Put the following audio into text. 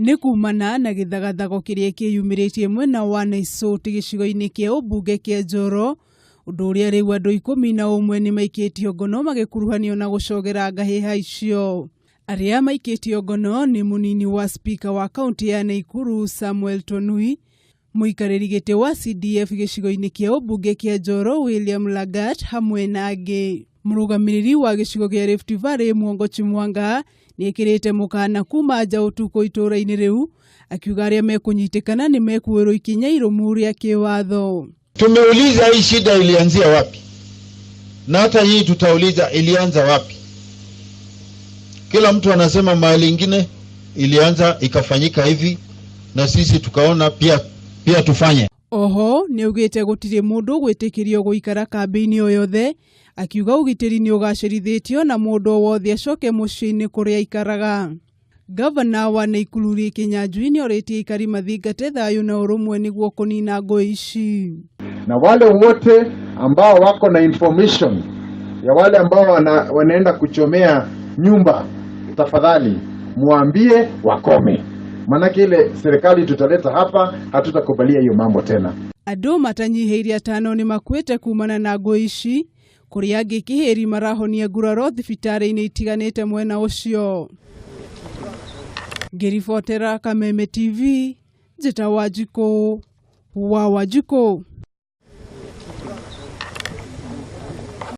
Nĩ kumana na gĩthagathago kĩrĩa kĩyumĩrĩtie mwena wa Naisoti gĩcigo-inĩ kĩa ũmbunge kĩa Njoro, ũndũ ũrĩa rĩu andũ 11 nĩ maikĩtio ngono magĩkuruhanio na gũcogera ngahĩha icio. Arĩa maikĩtio ngono nĩ mũnini wa spika wa kaunti ya Naikuru Samuel Tonui, mũikarĩri gĩtĩ wa CDF gĩcigo-inĩ kĩa ũmbunge kĩa Njoro William Lagat hamwe na angĩ. Mũrũgamĩrĩri wa gĩcigo kĩa Rift Valley Mwongo Chimwanga nĩekĩrĩte mũkana kuma nja ũtukũ itũũra-inĩ rĩu, akiuga arĩa mekũnyitĩkana nĩ mekuoerwo ikinya irũmu rĩa kĩwatho. Tumeuliza hii shida ilianzia wapi, na hata hii tutauliza ilianza wapi. Kila mtu anasema mahali ingine ilianza ikafanyika hivi, na sisi tukaona pia tufanye. Oho nĩaugĩte gũtirĩ mũndũ gwĩtĩkĩrio gũikara kambĩ-inĩ o yothe, akiuga ũgitĩri nĩ ũgacĩrithĩtio na mũndũ o wothe acoke mũciĩ-inĩ kũrĩa aikaraga. Gavana wa Naikuru Lee Kinyanjui nĩorĩtie aikari mathingate thayũ na ũrũmwe nĩguo kũnina ngũĩ ici. Na wale wote ambao wako na information ya wale ambao wanaenda kuchomea nyumba, tafadhali muambie wakome, manake ile serikali tutaleta hapa hatutakubalia hiyo mambo tena. Andũ matanyihĩire 5 nĩ makuĩte kumana na ngũĩ ici, kũrĩa angĩ kĩhĩri marahonia nguraro thibitarĩ-inĩ itiganĩte mwena ũcio. Ngĩribotera Kameme TV, njĩta Wanjikũ wa Wanjikũ.